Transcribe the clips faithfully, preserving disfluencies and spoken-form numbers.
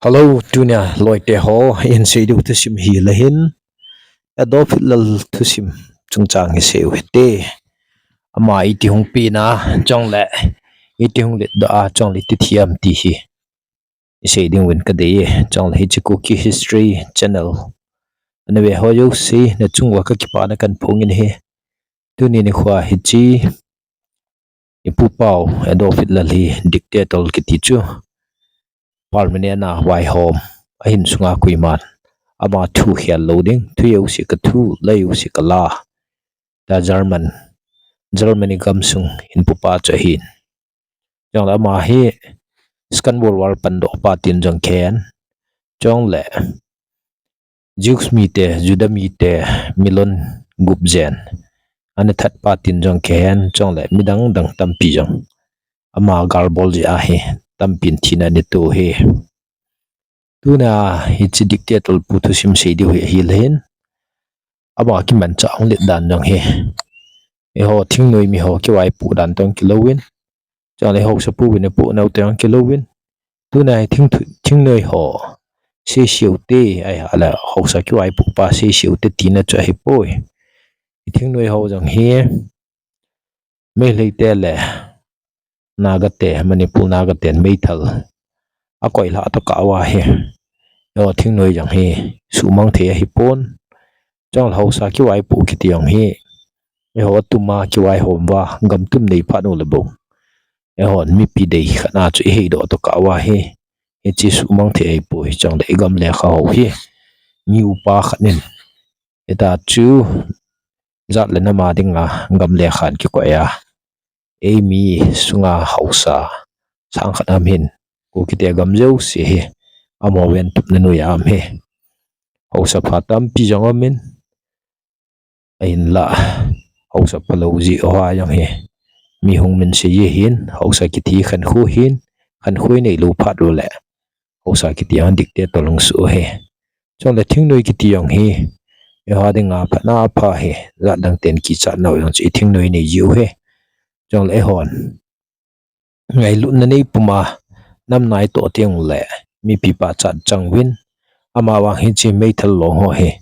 Hello, tunia loite ho, ihin seidiu thusim hi lahin, Adolf Hitler thusim chungchang hi seiu hite. Ama iti hung pina, chule iti hung letdoh a, chule iti thiam ti hi isei dinguvin kadei e. Chule hiche Kuki History Channel ana ve ho jouse nachung uva kakipana kahin phongin ahi. Tuni nikhoa hiche ipu pau Adolf Hitler hi dictator kiti chu permanent a vaihom, ahin sunga koiman ama thu khel lou ding, thu jouse kathu, la jouse kala, tia German, Germany gamsung hinpupa chu ahin. Chule ama hi Second World War pandohpa tin jong kihen, chule Jews mite, Juda mite million gup jen ana thatpa tin jong kihen, chule midang dang tampi jong ama galbol jeh ahi, tampin thina anato hi. Tunia hiche dictator pu thusim seidiu hi ahi lahin, ama kimanchah hung let dan jong hi, eiho thingnoi miho kivaipoh dan toh kilouvin, chule haosapu vin apoh nau toh kilouvin, tunia hi thing, thingnoi ho seiseu te, ahile haosa kivaipoh pa seiseu te tina chu ahipoi. Thingnoi ho jong hi Meitei te le Naga te, Manipur Naga ten meithal akoilhah toh kah uva hi, eiho thingnoi jong hi suhmang thei ahipon. Chule haosa kivaipoh kiti jong hi, eiho atuma kivaihom uva gam tum nei phat uleh bou, eihon mipi dei khat na chu iheidoh toh kah uva hi, hiche suhmang thei ahipoi. Chule igam lekha ho hi mi upa khat in, hita chu jat le nam a dinga gam lekhan kikoi a, eimi sunga haosa sang khat aum hin, Kukite gam jouse hi amaho ventupna noiya aum hi. Haosa pha tampi jong aumin, ahinla haosa phalou jeh hoa jong hi mi hung minsei ahin, haosa kiti khankho hin, khankho neilou phat uleh haosa kiti jong dictator hung soh hi. Chule thingnoi kiti jong hi eiho dinga phatna apha hi, jat dang ten kichatnau jong chu ithingnoi nei jiu hi. Chule eihon ngailutna nei puma nam nai toh teng uleh mipi pachat chang uvin, amavang hiche meithal long ho hi,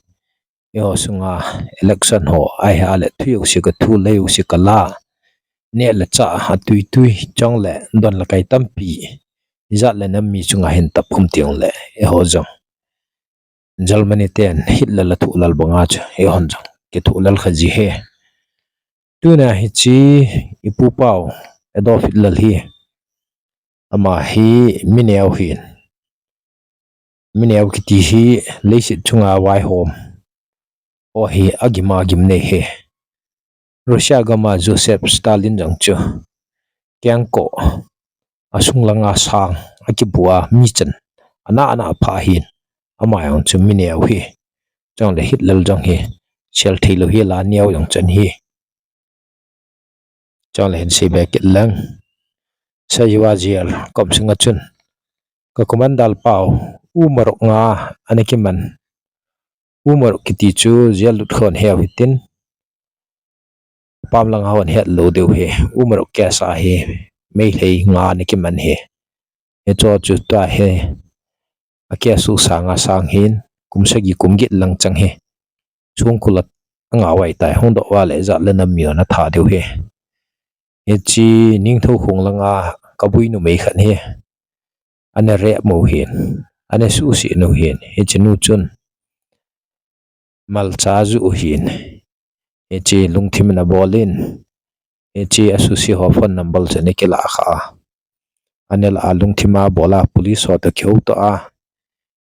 eiho sunga election ho ahileh thu jouse kathu, la jouse kala, neh le chah atuitui, chule don le kai tampi, ijat le nam mi chunga hin tapkhum teng uleh eiho jong Germany ten Hitler la thohlal banga chu eihon jong kithohlal kha ji hi. Tunia hiche ipu pau Adolf Hitler hi, ama hi mineo hin, mineo kiti hi leiset chunga vaihom ho hi agim agim nei hi. Russia gama Joseph Stalin jong chu kengkoh asung langa sang akibua michan ana ana pha hin, ama jong chu mineo hi. Chule Hitler jong hi sel theilou hi la neo jong chu ahi. Chule hin seibe kit leng, Sajiwa jail kom sunga chun ka commandant pau Umarok nga ana kiman. Umarok kiti chu jail lut hon heu hitin, pam langa hon hetlou diu hi. Umarok case a hi Meitei nga ana kiman hi. Hicho chu tua hi a case u sanga sang hin, kum sagi kum get lang chang hi songkul a angah uva tai, hung doh uva leh jat le nam mi hon atha diu hi. Hiche Ningthoukhong langa kabui numei khat hi ana rape u hin, ana suhset u hin, hiche nu chun malcha ajuh u hin, hiche lungthim in abol in, hiche asuhset ho phone number chu ana kilah kha a, ana lah a lungthim a abol a, police ho toh kihoutoh a,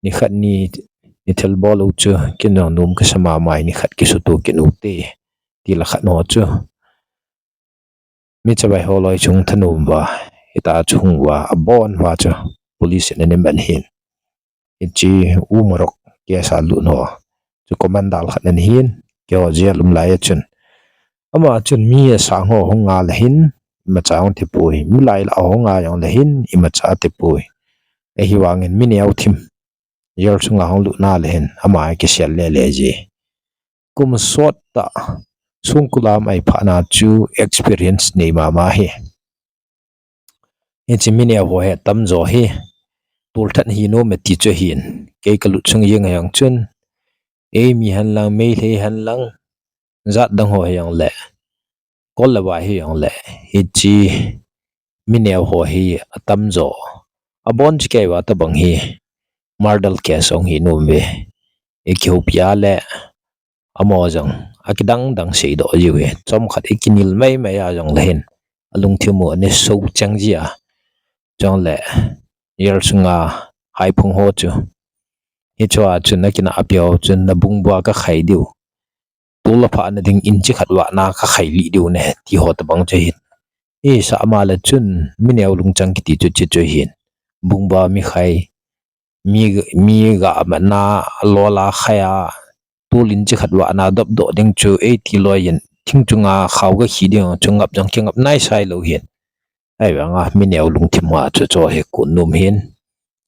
nikhat ni, ni thilbol u chu ken jong nom kasa mama e, nikhat kisuto kit ute, ti la khat ho chu mi chavai ho loi chung thanom uva, hita chu hung uva, abon uva chu police in ana man hin. Hiche Umarok case a lut ho chu commandant khat ana hin, keiho jail um lai a chun, ama chun mi asang ho hung nga le hin imacha hung thipoi, mi lai lah ho hung nga jong le hin imacha thipoi. Ahivangin mineo thim jail sunga hung lut na le hin ama kisel lele ji. Kum sot tah songkul a um ahi phat na chu experience nei mama hi. Hiche mineo ho hi atamjo hi tolthat hi nom e ti chu ahin. Kei kalut sung jeng a jong chun, eimi hen lang, Meitei hen lang, jat dang ho hijongle, kol le vai hijongle, hiche mi neo ho hi atamjo. Abon chu kei uva tobang hi murder case ahung hi nom uve. Ikihoupi a le amaho jong akidang dang seidoh jiu hi. Chomkhat ikinel mai mai a jongle hin, alungthim u ana sou chang ji a. Chule, jail sunga haiphung ho chu, hichea chun nakinahpi ho chun nabungbua kakhai diu, tol aphahna ding inch khat vahna kakhai lih diu ahi, ti ho tobang chu ahin. Isah ma le chun, mi neo lungchang kiti chu hiche chu ahin. Bungbua mi khai, mi, mi ga matna, lol a khai a, tol inch khat vahna dopdoh ding chu eiti loi in, thing chunga khao gakhi ding chu ngap jong kingap naisai lou ahin. Ahivanga mi neo lungthim a chu chu hi kon nom ahin.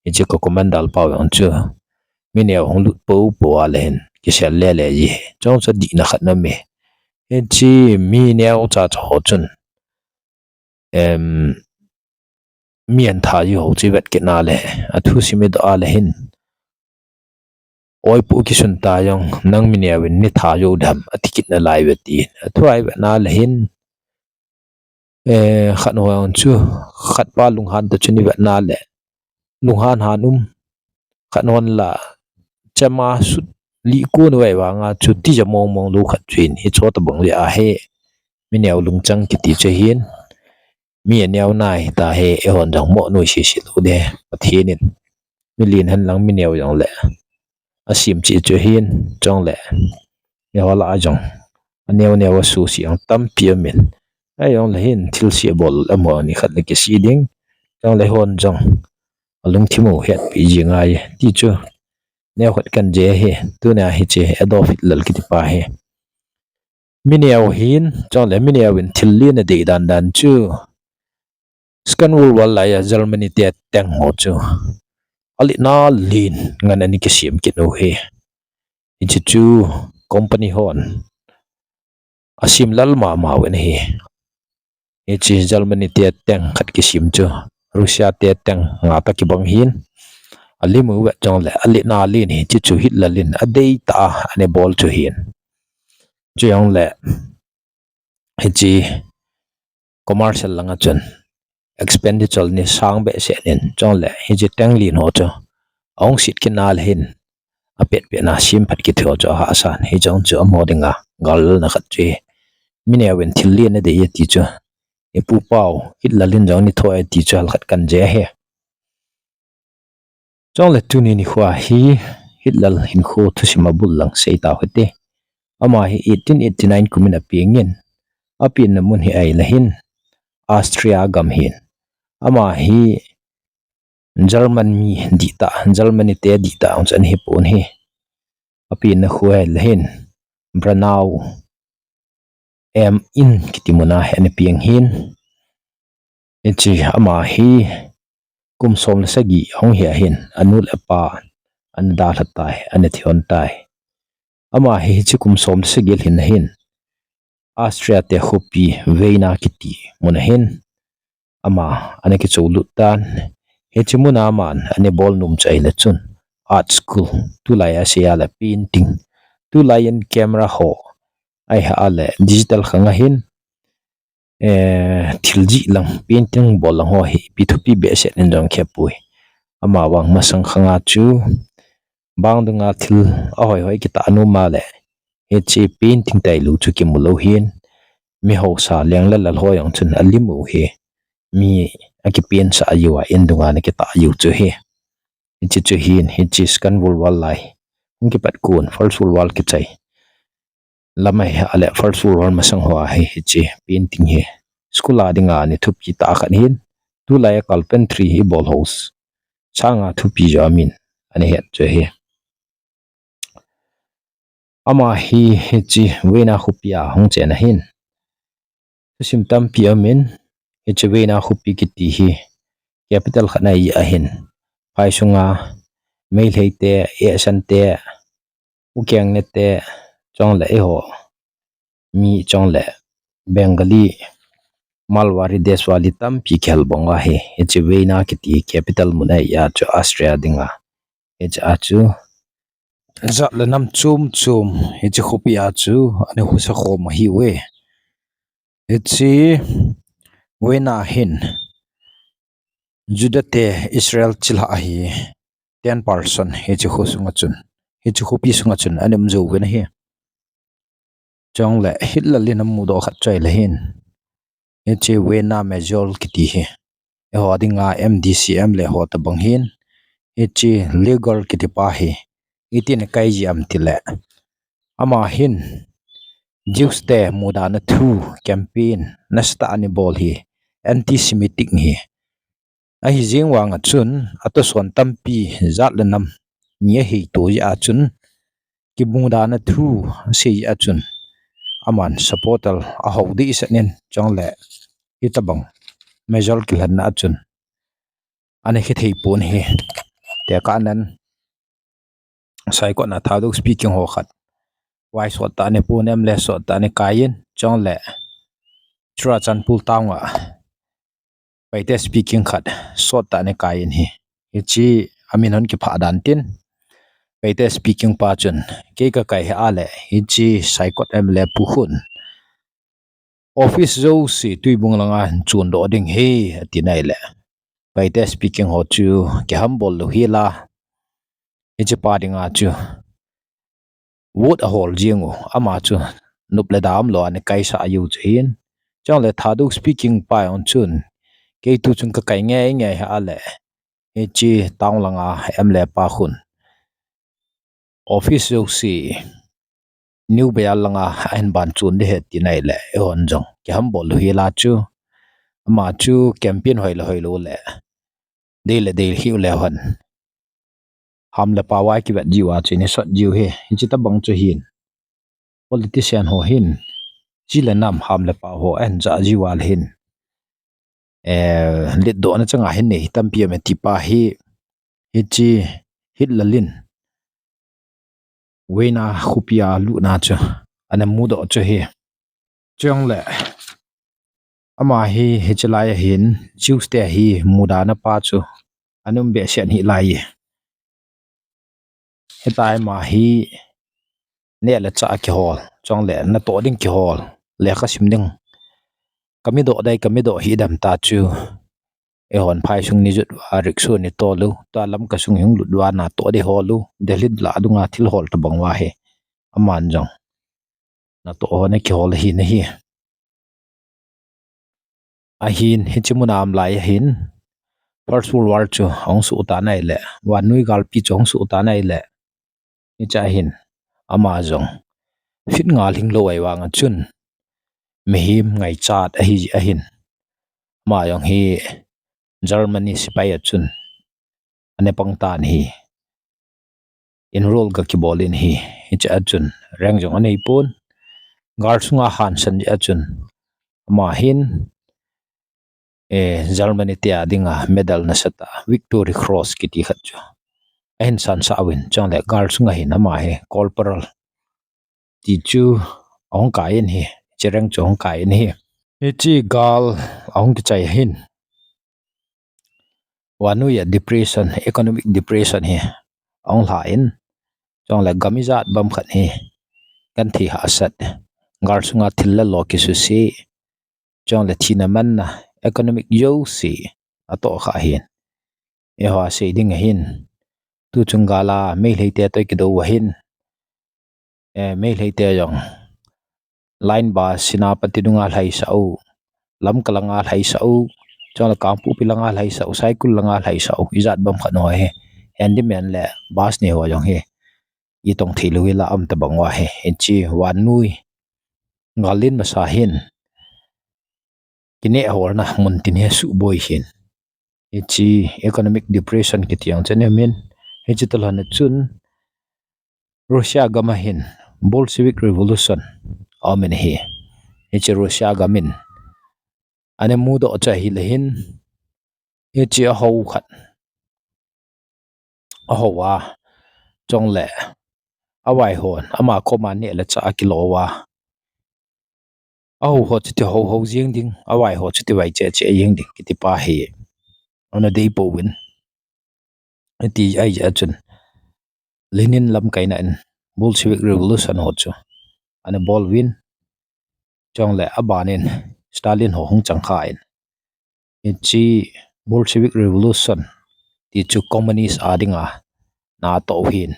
Hiche ka commander pau jong chu, mi neo hung lut popo a le hin kisel lele ji. Chong chu dihna khat na mi. Hiche mi neo chacha ho chun, em, mi anthat ji ho chu ivet kit na le, athusim idoh a le hin, oipu kisun ta jong, nang mi neo in nei that jou dem, ati kit nalai uve tin. Athu a ivet na le hin, eh, khat ho jong chu, khat pa lunghan ta chun ivet na le, lunghan han um, khat hon la, chema sut lih kon uva ahivanga chu tija mong mong lou khat chu ahin, hiche tobang le ahi, mi neo lungchang kiti chu ahin. Mi aneo nai hita hi, eihon jong mo nuisat sese lou ding, Pathen in milen hen lang mi neo jongle asem cheh chu ahin, chule, eiho lah a jong aneo neo asuse jong tampi aumin, ahijongle hin thilse bol amaho nikhat le kise ding, chule eihon jong alungthim u hetpi ji ngai ti chu neokhat kan jih ahi. Tuna hiche Adolf Hitler kiti pa hi, mi neo ahin, chule mi neo in thil len adei dan dan chu, Second World War lai a Germany te tank ho chu, aletna len ngan ana kisem kit u ahi. Hiche chu company hon asem lal mama uvin ahi. Hiche Germany te tank khat kisem chu, Russia te tank nga toh kibang ahin. Alim u vet jongle, aletna len hiche chu Hitler in adeitah a ana bol chu ahin. Chujongle, hiche commercial langa chun expenditure ni sang behseh in, chule hiche tank len ho chu ahung set kit na le hin, apet pet na sem phat kit ho chu ahahsa in, hiche jong chu amaho dinga gal na khat chu ahi. Mi neo in thil len adei e ti chu, ipu pau Hitler in jong nei thoh e ti chu halkhat kan jih ahi. Chule tuni nikho hi Hitler hinkho thusim abul lang sei tau hite. Ama hi eighteen eighty-nine kum in apeng in, apenna mun hi ahile hin Austria gam ahin. Ama hi German mi dihtah, Germany te dihtah jong chu ana hipon ahi. Apenna kho ahile hin Braunau am Inn kiti muna hi ana peng ahin. Hiche ama hi kum som le sagi ahung hi ahin, anu le apa ana dalha tai, ana thihon tai. Ama hi hiche kum som le sagi lhin ahin Austria te khopi Vienna kiti mun ahin ama ana kichoulut tan. Hiche muna aman ana bol nom chu ahile chun art school, tulai a asei a le painting, tulai in camera ho, ahile digital khang ahin, eh, thil jih lang, painting bol lang ho hi ipi thupi behseh in jong khepoi. Amavang masang khanga chu bang dunga thil ahoi hoi kitah nom a le, hiche painting tailou chu kimu lou ahin, mi haosa leng le lal ho jong chun alim u ahi. Mi akipensah jiu a in dunga ana kitah jiu chu ahi. Hiche chu ahin, hiche Second World War lai hung kipat kon, First World War kichai lam ahile First World War masang ho ahi, hiche painting hi school a dinga ana thupi tah khat ahin, tulai a carpentry hi bol ho sanga thupi jo amin ana het chu ahi. Ama hi hiche Vienna khopi a hung chen ahin, thusim tampi aumin, hiche Vienna khopi kiti hi capital khat ahi ahin, phai sunga Meitei te, Esan te, Ukeng ne te, chule eiho mi chule Bengali Malwari Deshwari tampi kihel bang uva hi. Hiche Vienna kiti capital mun a chu Austria dinga. Hiche a chu jat le nam chom chom hiche khopi a chu ana husa khom ahiuve. Hiche Vienna hin Juda te Israel chilhah ahi ten percent hiche kho sunga chun, hiche khopi sunga chun ana um jou uvin ahi. Chule Hitler in amudoh khat chu ahile hin, hiche Vienna Major kiti hi, eiho dinga M D C M L A ho tobang hin, hiche Luger kiti pa hi, itin akai ji ham tile, ama hin Jews te mudana thu campaign nasatah ana bol hi, anti-Semitic hi. Ahi jeng vanga chun atohson tampi jat le nam ni aheito jeh a chun, kimudana thu asei jeh a chun, aman supporter aho dehset in, chule hitobang Major kilhenna a chun ana kithei pon ahi. Tekahnan Saikot a Thadou speaking ho khat vai sottah ana pon, M L A sottah ana kai in, chule Churachandpur town a Paite speaking khat sottah ana kai in ahi. Hiche amin hung kiphah dan tin, Paite speaking pa chun, kei kakai hih a le hiche Saikot M L A pu khun office jouse Tuibung langa chondoh ding ahi, ati nai le, Paite speaking ho chu kihambol lou hel a, hiche pa dinga chu vote ahol jeng u, ama chu nop le da umlou a ana kaisah jiu chu ahin. Chule Thadou speaking pa jong chun, kei tu chun kakai ngeingei hih a le hiche town langa M L A pa khun office jouse New Baial langa ahin ban chon ding ahi, ati nai le, eihon jong kihambol lou hel a chu, ama chu campaign hoi le hoilou le, dei le dei hih u le hon, ham le pao a kivet jiu a chu ana sot jiu ahi. Hiche tobang chu hin, politician ho hin, chi le nam ham le pao ho ahin jah jiu a le hin, eh, letdohna changa hin nei hi tampi aume ti pa hi, hiche Hitler in Vienna khopi a lutna chu ana mudoh chu ahi. Chule ama hi hiche lai a hin Jews te hi mudana pa chu ana um behseh ahi lai e. Hitia ama hi neh le chah kihol, chule natoh ding kihol, lekha sim ding, kamidoh dai, kamidoh hih dem ta chu, eihon phaisung ni jot uva rickshaw ni tol u, tua Lamka sung hung lut uva natoh ding hol u, Delhi lah dunga thil hol tobang uva hi, aman jong natoh ho ana kihol ahi nahi. Ahin, hiche muna um lai ahin, First World War chu ahung soh tan ahile, vannoi galpi chu ahung soh tan ahile, hiche a hin ama jong fit ngal hinglou ahi vanga chun, mihem ngaichat ahi jeh ahin, ama jong hi Germany sepai a chun ana pang tan ahi, enroll ga kibol in ahi. Hiche a chun rank jong anei pon, gal sunga hansan jeh a chun, ama hin, eh, Germany te a dinga medal nasatah, Victory Cross kiti khat chu ahin sansah uvin, chule gal sunga hin ama hi corporal ti chu ahung kai in ahi, hiche rank chu ahung kai in ahi. Hiche gal ahung kichai ahin, vannoi a depression, economic depression hi ahung lha in, chule gam ijat bang khat hi genthei hahsat, gal sunga thil le lo kisuse, chule thina manna, economic jouse atoh kha ahin. Eiho a sei ding ahin, tuchung gal a Meitei te toh kidou ahin, eh, Meitei te jong line bus Senapati dunga lhaisah u, Lamka langa lhaisah u, chule Kangpokpi langa lhaisah u, Saikul langa lhaisah u, ijat bang khat ho hi, handyman le bus nei ho jong hi, itong theilou hel a um tobang uva hi, hiche vannoi gal len masa hin kineh holna mun tin hi asuhboi ahin. Hiche economic depression kiti jong chu ana um in, hiche toh lhon a chun Russia gam a hin Bolshevik Revolution aum in ahi. Hiche Russia gam in ana mudoh chu ahile hin, hiche ahou khat ahou a, chule avaihon ama koma neh le chah a kilo uva, Ahou ho chu ti hou hou jeng ding, avai ho chu ti vai che che jeng ding kiti pa hi ana dei pouvin. Ati ahi a chun Lenin lamkaina in Bolshevik Revolution ho chu ana bol uvin, chule abanin Stalin ho hung chang khan, hiche Bolshevik Revolution ti chu communist a dinga natoh u ahin,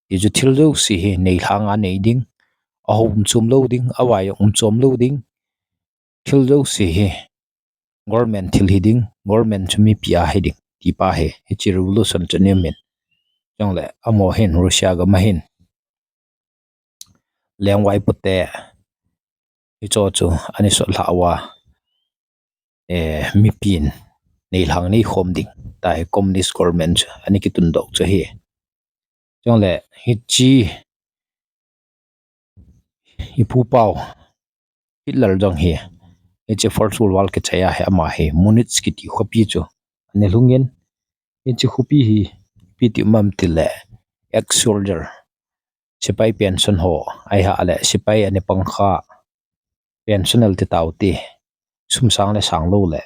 ti chu thil jouse hi neilhang a nei ding, ahou um chom lou ding, avai um chom lou ding, thil jouse hi government thil hi ding, government chu mipi a hi ding, ti pa hi, hiche revolution chu ana um in. Chule amaho hin Russia gam a hin lengvaipo te hicho chu ana sot lha uva, eh, mipin neilhang neikhom ding, tia hi communist government chu ana kitundoh chu ahi. Chule hiche i pupau Hitler jong hi, hiche First World War kichai a hi ama hi Munich kiti khopi chu ana lhung in, hiche khopi hi ipi ti um am tile, ex-soldier, sepai pension ho, ahileh sepai ana pang kha, pensional ti tau ti, sum sang le sang lou le,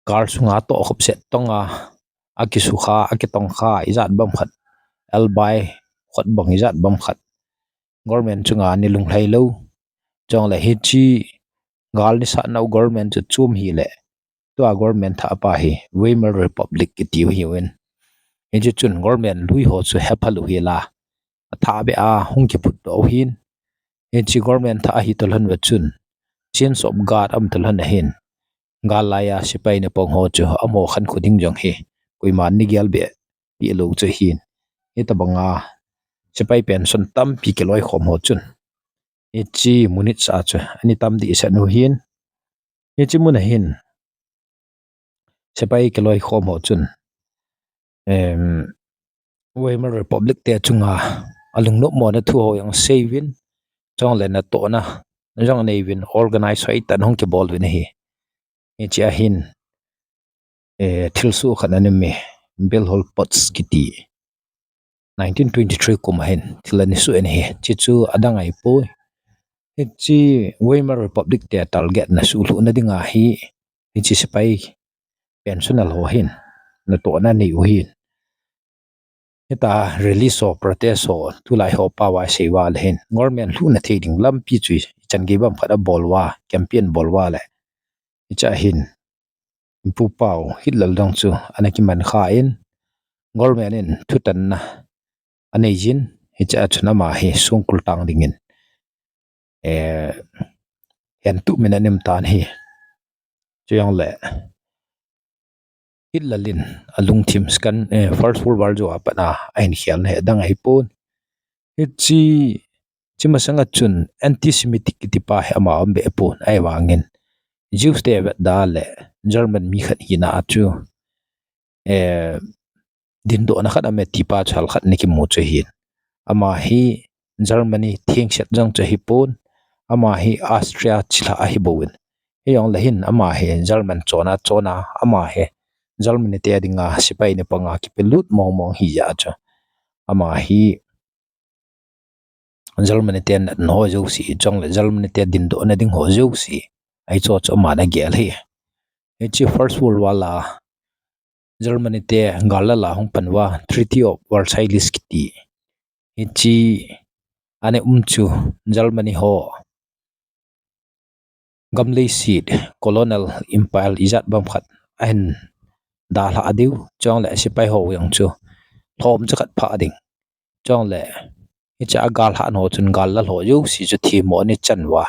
gal sunga toh khop set tonga, akisukha, akitongkha, ijat bang khat, elbai khot bang ijat bang khat, government chunga ana lunglhai lou. Chule hiche gal ana sat nau government chu chom hile, tua government thah pa hi Weimar Republic kiti u ahiuvin. Hiche chun government lui ho chu hephal u hila, athah beh a hung kiphutdoh u ahin. Hiche government thah ahi talhon uva chun, change of guard aum talhon ahin, gal laiya sepai ana pang ho chu amaho khankho ding jong hi koiman ana gel beh peh lou chu ahin. Hitabanga sepai pension tampi kiloikhom ho chun hiche Munich a chu ana tam dehset u ahin. Hiche mun a hin sepai kiloikhom ho chun, em, Weimar Republic te chunga alungnopmona thu ho jong asei uvin, chule natohna jong anei uvin, organize hoitah in ahung kibol uvin ahi. Hiche a hin, eh, thilsoh khat ana um e, Belfort Putsch kiti, nineteen twenty-three kum a hin thil ana soh in ahi. Hiche chu adang ahipoi. Hiche Weimar Republic te target na suhlhuhna dinga hi, hiche sepai pensional ho hin natohna anei u ahin. Hitia rally ho, protest ho, tulai ho pao a isei uva le hin, government lhuhna thei ding lampi chu ichan gei bang khat abol uva, campaign bol uva le, hiche a hin, i pupau Hitler jong chu ana kiman khan, government in thutanna anei jin, hiche a chun ama hi songkul tang dingin, eh, hentup min ana um tan ahi. Chujongle Hitler in alungthim second, eh, First World War jou a pat a ahin khelna hi adang ahipon. Hiche, hiche masanga chun anti-Semitic kiti pa hi ama um beh pon, ahivangin Jews te vetda le German mi khat hina a chu, eh, dindohna khat aume ti pa chu hal khat ana kimu chu ahin. Ama hi Germany thengset jong chu ahipon, ama hi Austria chilhah ahi bouvin. Hijongle hin ama hi German chona chona, ama hi Germany te dinga sepai ana panga kipelut mong mong ahi jeh a chu, ama hi Germany te natna ho jouse, chujongle Germany te dindohna ding ho jouse, ahi chu chu aman agel ahi. Hiche First World War a Germany te gal lal a hung pan uva Treaty of Versailles kiti, hiche ana um chu Germany ho gam leiset, colonial empire ijat bang khat ahin dalhah diu, chujongle sepai ho jong chu lhom chakhat phah ding. Chujongle hiche a gal hahna ho chun gal lal ho jouse chu themmo ana chan uva,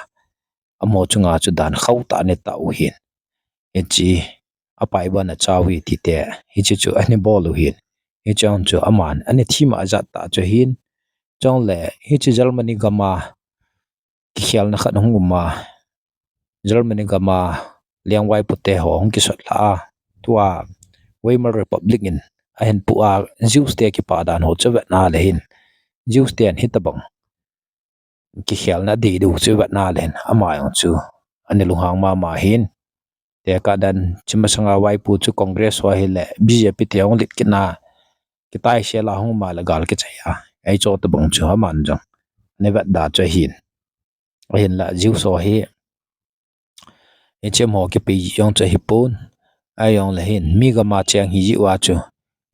amaho chunga chu dan khauh tah ana tah u ahin. Hiche apai ban a chauve tite, hiche chu ana bol u ahin. Hiche jong chu aman ana themmo ajat tah chu ahin. Chujongle hiche Germany gam a kikhelna khat hung um a, Germany gam a lengvai pote ho hung kisot lhah a, tua Weimar Republic in ahin puh a, Jews te kipah dan ho chu vetna le hin, Jews ten hitabang kikhelna deidu chu vetna le hin, ama jong chu ana lunghang mama ahin. Tekah dan hiche masanga vaipo chu Congress ho ahile B J P te hung lit kit na, kitaisel a hung um a le gal kichai a, ahi chu tabang chu aman jong ana vetda chu ahin. Ahinla Jews ho hi, hiche amaho kipei jong chu ahipon. Ahijongle hin, mi gam a cheng hi jeh uva chu,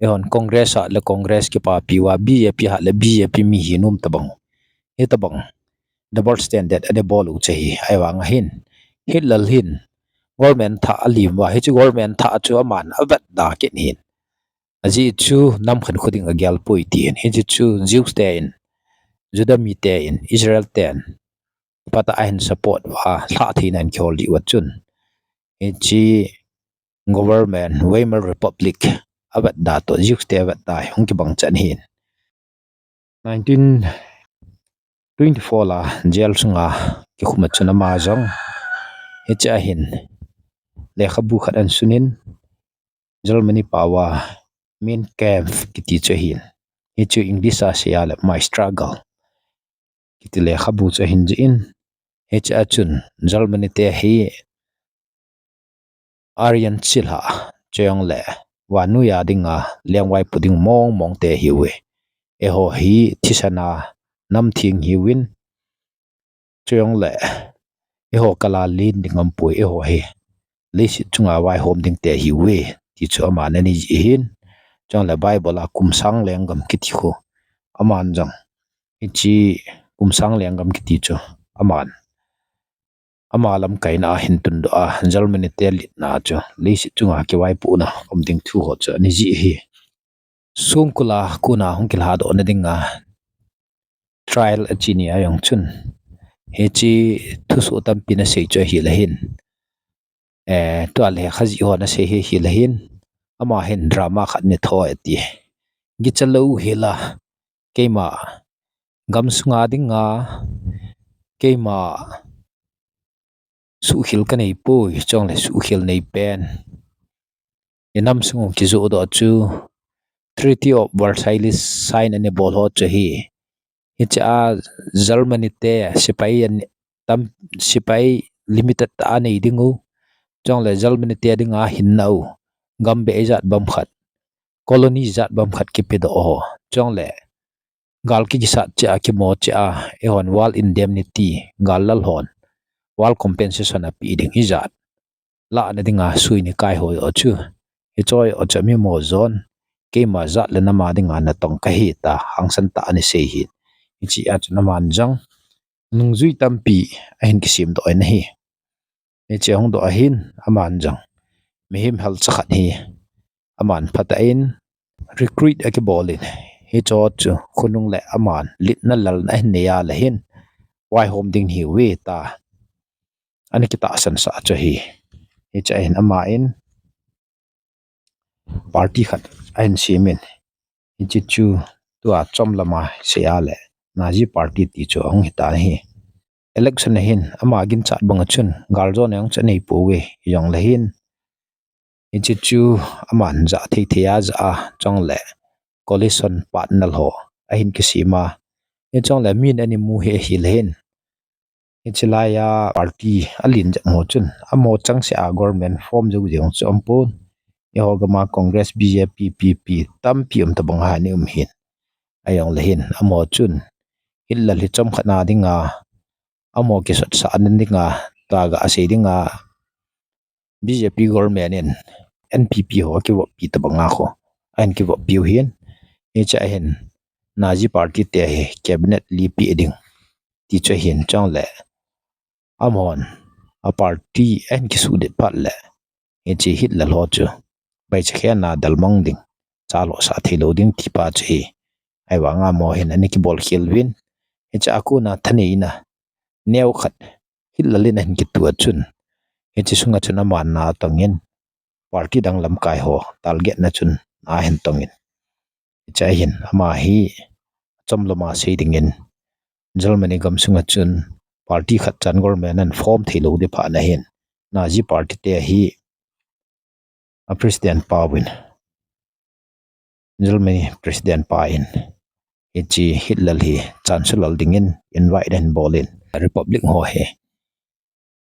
eihon Congress a le Congress kipapi uva, B J P a le B J P mi hi nom tabang, hitobang double standard ana bol u chu ahi. Ahivang ahin, Hitler hin government thah alim uva, hiche government thah chu aman avetda kit ahin. Ajeh chu nam khat khu ding agel poi tin, hiche chu Jews ten, Juda miten, Israel ten phatah a ahin support uva, lhahtheina ahin kihol diu a chun, hiche government, Weimar Republic avetda toh Jews te avetda hi hung kibang chan ahin. Nineteen twenty-four a jail sunga kikhum a chun ama jong, hiche ahin, lekhabu khat ahin sunin, Germany pao a Mein Kampf kiti chu ahin, hichu English a seile My Struggle kiti lekhabu chu ahin jih in, hiche a chun Germany te hi Aryan chilhah, chujongle vannoi a dinga lengvaipo ding mong mong te ahiuve. Eiho hi thisan a nam theng ahiuvin, chujongle eiho kal a len ding aumpoi, eiho hi leiset chunga vaihom ding te ahiuve, ti chu aman ana jih ahin. Chujongle Bible a kum sang lenggam kiti khu, aman jong, hiche kum sang lenggam kiti chu, aman, ama lamkaina a ahin tundoh a, Germany te letna chu leiset chunga kivaipohna um ding thu ho chu ana jih ahi. Songkul a kona hung kilhadohna dinga trial achi ni a jong chun, hiche thusoh tampi ana sei chu ahile hin, eh, tua lekha jih ho ana sei hi ahile hin, ama hin drama khat ana thoi ati. Gicha lou hel a, keima gamsunga dinga, keima suhkhel kaneipoi, chujongle suhkhel neipen, inam sung u kijohdoh chu Treaty of Versailles sign ana bol ho chu ahi. Hiche a Germany te sepai an tam, sepai limited tah a nei ding u, chujongle Germany te dinga hinna u, gam bei ijat bang khat, colony ijat bang khat kipedoh ho, chujongle gal kikisat cheh a, kimo cheh a, eihon war indemnity, gal lal hon war compensation apeh ding ijat lahna dinga sui ni kai ho joh chu, hiche ho joh chu amimo jon, keima jat le nam a dinga natong kahi tia hangsan tah ana sei ahin. Hiche a chun aman jong nungjui tampi ahin kisemdoh in ahi. Hiche ahung doh ahin, aman jong mihem halcha khat hi aman phatah in recruit akibol in, hiche ho chu khonung le aman letna lalna ahin nei a le hin, vaihom ding ahiuve tia ana kitahsan sah chu ahi. Hiche a hin aman party khat ahin sem in, hiche chu tua chomlam a sei a le Nazi Party ti chu ahung hitan ahi. Election a hin ama ginchat banga chun galjona jong chu aneipouve, hijongle hin, hiche chu aman jah thei thei a ajah a, chujongle coalition partner ho ahin kisem a, hijongle min ana mu hi ahile hin, hiche laiya party alen jep ho chun amaho changseh a government form jou jeng chu aumpon. Eiho gam a Congress, B J P, P P tampi um tabang a ana um ahin. Ahijongle hin, amaho chun Hitler hi chomkhat na dinga, amaho kisotsahna dinga, tua gasei dinga, B J P government in N P P ho akivoppi tabanga khu ahin kivoppiu ahin. Hiche a hin Nazi Party te hi cabinet li peh ding ti chu ahin, chujongle amahon a party ahin kisuhdet phat le, hiche Hitler ho chu baichakhen a dalmang ding, chalhahsah theilou ding ti pa chu ahi. Ahivanga amaho hin ana kibolkhel uvin, hiche a kona thaneina neokhat Hitler in ahin kitoh a chun, hiche sunga chun aman na atongin, party dang lamkai ho target na chun na ahin tongin, hiche a hin ama hi chomlam a sei dingin, Germany gamsunga chun party khat chan government ahin form theilou ding phat na hin, Nazi Party te hi a president pauvin, Germany president pa in, hiche Hitler hi chancellor dingin invite ahin bol in, Republic ho hi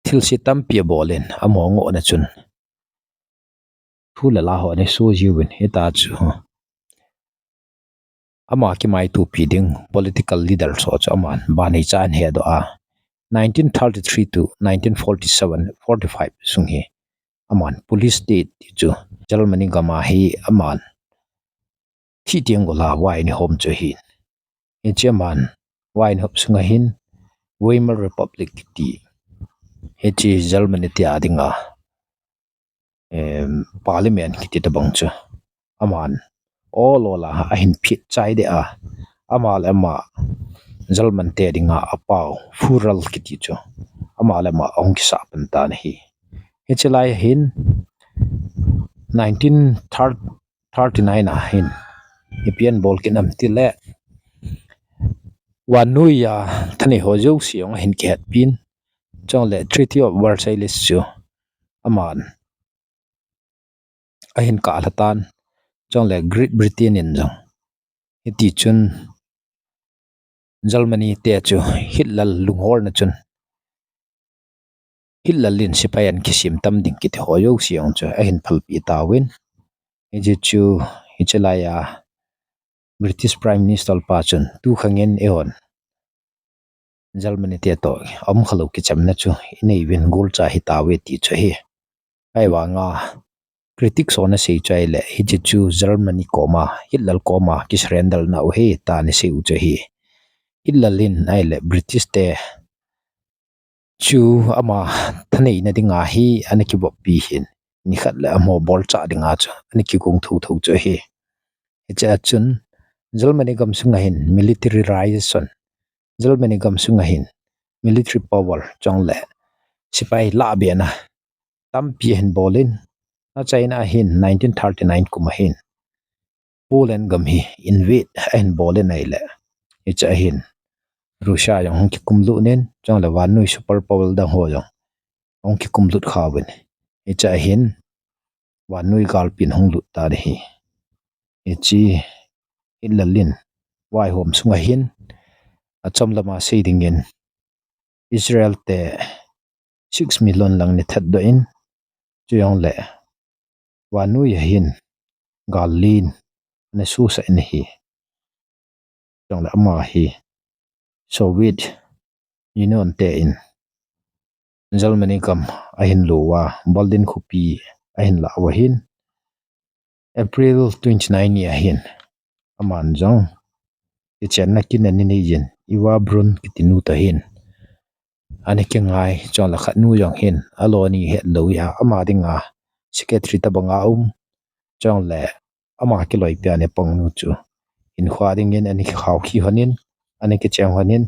thilse tampi abol in, amaho ngohna chun thu le la ho ana soh jiuvin, hitia chu ama kimaitopi ding political leader ho chu aman banei cha ahin hedoh a, nineteen thirty-three to nineteen forty-seven, forty-five sung hi aman police state ti chu Germany gam a hi aman thi tiang gola vaini hom chu hin. Hiche aman vaini hom sunga hin Weimar Republic kiti, hiche Germany te a dinga em, parliament kiti tabang chu aman ol ol a ahin phit chai de a, ama le ama German te dinga apao Führer kiti chu ama le ama ahung kisa pan tan ahi. Hiche lai hin nineteen thirty-nine a hin ipi abol kit em tile, vannoi a thanei ho jouse jong ahin kihetpin, chule Treaty of Versailles chu aman ahin kahlha tan, chule Great Britain in jong hiti chun Germany te chu Hitler lungholna chun Hitler in sepai ana kisem tam ding kiti ho jouse jong chu ahin phalpeh tauvin. Hiche chu, hiche lai a British Prime Minister pa chun tu khang in eihon Germany te toh aum khalou kichamna chu inei uvin golcha hitauve ti chu ahi. Ahivanga critics hon asei chu ahile, hiche chu Germany koma, Hitler koma kisurrender na u ahi tia ana sei u chu ahi. Hitler in ahile British te chu ama thaneina dinga hi ana kivoppi hin, nikhat le amaho bolchah dinga chu ana kigong thotho chu ahi. Hiche a chun Germany gam sunga hin militarization, Germany gam sunga hin military power chule sepai lahbehna tampi ahin bol in, achaina a hin nineteen thirty-nine kum a hin Poland gam hi invade ahin bol in ahile, hiche a hin Russia jong hung kikumlut in, chule vannoi super power dang ho jong hung kikumlut kha uvin, hiche a hin vannoi galpi in hung lut tan ahi. Hiche Hitler in vaihom sunga hin achom lama sei dingin Israel te six million lang ana thatdoh in, chujongle vannoi a hin gal len ana susah in ahi. Chule ama hi Soviet Union te in Germany gam ahin lo uva, Berlin khopi ahin lah uva hin, April twenty-nine ni a hin aman jong kichenna kin ana nei jin, Eva Braun kiti nu toh hin ana kingai, chule khat nu jong hin aloi ni hetlou a ama dinga secretary tabang a um, chule ama kiloipi a ana pang nu chu hinkho dingin ana kikhao khi lhon in, ana kicheng lhon in,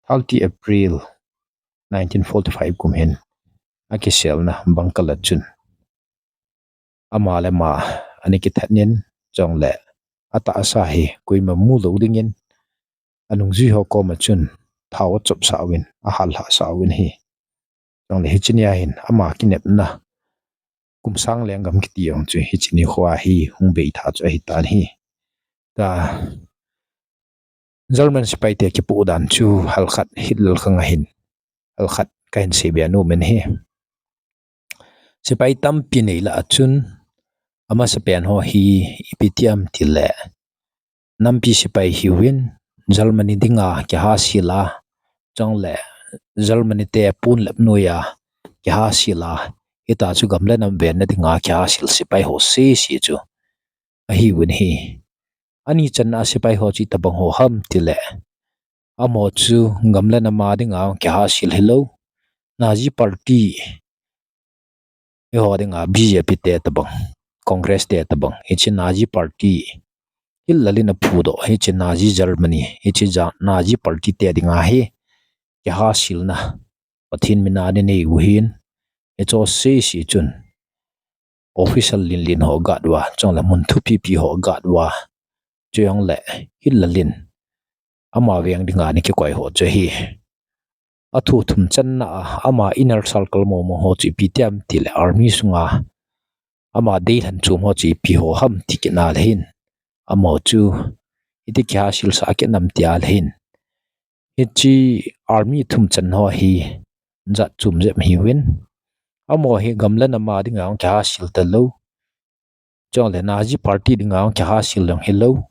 thirty April nineteen forty-five kum hin akiselna bang kal a chun ama le ama ana kithat in, chule atahsa hi koima mu lou dingin anungjui ho koma chun thao achopsah uvin, ahallhasah uvin ahi. Chule hiche ni a hin ama kinepna kum sang lenggam kiti jong chu hiche nikho a hi hung beitha chu ahi tan ahi. Tua German sepai te kipoh dan chu halkhat Hitler khang a hin, halkhat kahin seibe nom in ahi. Sepai tampi nei lah a chun, amasapen ho hi ipi ti ham tile, nampi sepai hiuvin, Germany dinga kihasil a, chule Germany te ponlep noiya kihasil a, hitia chu gam le nam venna dinga kihasil sepai ho sese chu ahiuvin ahi. Ani channa sepai ho chu itobang ho ham tile, amaho chu gam le nam a dinga kihasil hilou, Nazi Party, eiho dinga B J P te tobang, Congress te tobang, hiche Nazi Party, Hitler in aphudoh hiche Nazi Germany, hiche ja-, Nazi Party te dinga hi kihasilna Pathen mina ana nei u ahin, hiche sese chun official lenlen ho guard uva, chule mun thupipi ho guard uva, chujongle Hitler in ama veng dinga ana kikoi ho chu ahi. Athu thum channa a ama inner circle momo ho chu ipi ti ham tile, army sunga ama deilhen chom ho chu ipi ho ham ti kit na le hin, amaho chu iti kihasilsah kit nam tia le hin, hiche army thum chan ho hi jat chom jep hiuvin, amaho hi gam le nam a dinga kihasil talou, chule Nazi Party dinga kihasil jong hilou,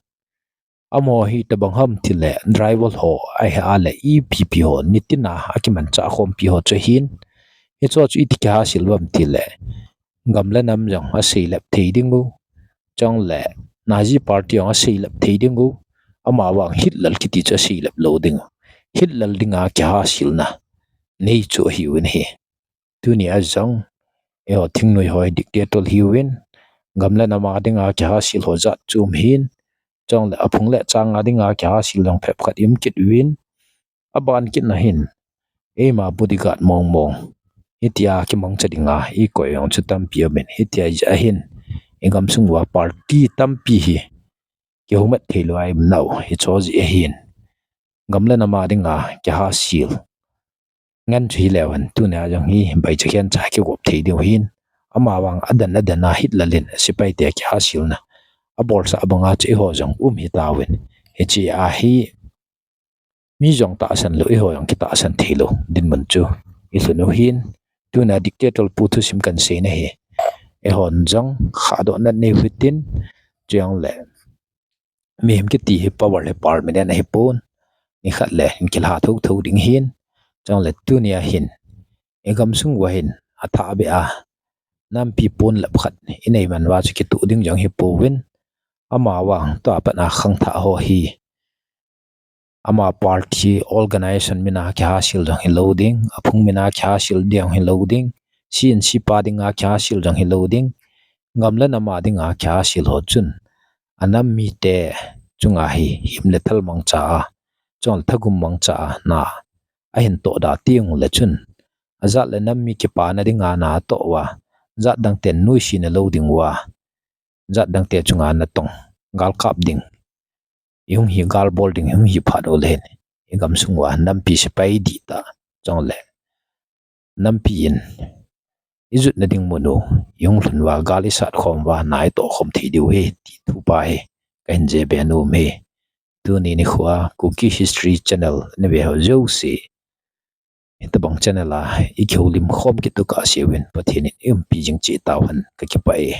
Amaho hi itobang ham tile driver ho, ahileh E P P ho, nitina akimanchah khompi ho chu ahin. Hicheho chu iti kihasil uvem tile gam le nam jong aseilep thei ding u, chule nazi party jong aseilep thei ding u, amavang hitlal kiti chu aseilep lou ding u. Hitlal dinga kihasilna nei chu ahiuvin ahi. Tunia jong eiho thingnoi ho hi dictator hiuvin, gam le nam a dinga kihasil ho jat chu um hin, chule aphung le chang a dinga kihasil jong phabep khat um kit uvin, aban kitna hin eima bodyguard mong mong, hitia kimangcha dinga eikoi jong chu tampi umin, hitia jeh ahin igamsung uva party tampi hi kihoumat theilou a ium nau hicheho jeh ahin, gam le nam a dinga kihasil ngen chu hileu hen, tunia jong hi baicha khencha kigop thei diu hin, amavang adan adan a hitlal in sepai te kihasilna abolsah banga chu eiho jong um hitauvin, hiche a hi mi jong tahsan lou, eiho jong kitahsan theilou dinmun chu ilhun u hin, tunia dictator pu thusim kahin seina hi eihon jong khahdohna nei u hitin, chujongle mihem kiti hi power hi permanent ahipon, nikhat le hin kilha thotho ding ahin, chujongle tunia hin igamsung uva hin athahbeh a nampi ponlap khat inei man uva chu kitoh ding jong hipouvin, amavang tua pat a khangthah ho hi ama party organisation mina kihasil jong hilou ding, aphung mina kihasil jong hilou ding, C N C pa dinga kihasil jong hilou ding, gam le nam a dinga kihasil ho chun anam mite chunga hi him le thal mangcha a, chule thagum mangcha a na ahin tohda teng ule chun, ajat le nam mi kipana dinga na atoh uva, jat dang ten nuisat na lou ding uva, jat dangte chunga natong, gal kap ding, ihung hi gal bol ding ihung hi phat uleh hin, igamsung uva nampi sepai dihtah, chule nampi in ijotna ding mun u ihung lhun uva, gal isat khom uva, na itoh khom thei diu ahi ti thupa hi kahin jihbe nom e. Tuni nikhoa Kuki History Channel naveho jouse hitobang channel a ikihoulim khom kit u kahseuvin, Pathen in eiumpi jing cheh tauhen, kakipah e.